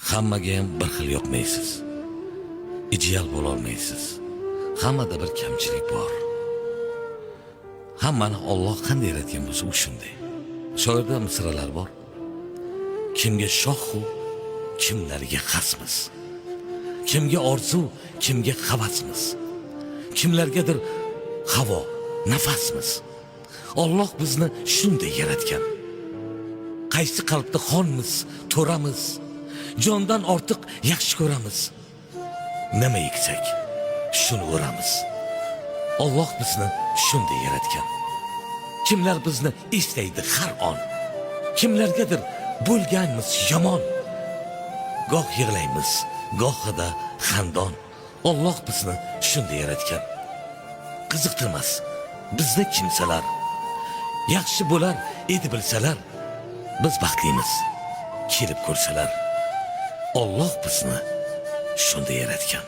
Hammaga ham bir xil yoqmaysiz. Ideal bo'lolmaysiz. Hammada bir kamchilik bor. Hammani Alloh qanday yaratgan bo'lsa, u shunday. Shoirda misralar bor. Kimga shoh-u, kimlarga xasmiz. Kimga orzu, kimga havasmiz. Kimlargadir havo, nafasmiz. Alloh bizni shunday yaratgan. Qaysi qalbda xonmiz, to'ramiz. Jondan ortiq yaxshi ko'ramiz. Nima eksak, shuni o'ramiz. Alloh bizni shunday yaratgan. Kimlar bizni eslaydi har on. Kimlargadir bo'lganmiz yomon. Goh yig'laymiz, gohida xandon. Alloh bizni shunday yaratgan. Qiziqtirmas bizni kimsalar. Yaxshi bo'lar edi bilsalar, biz baxtlimiz. Kelib ko'rsalar. Alloh bizni shunday yaratgan.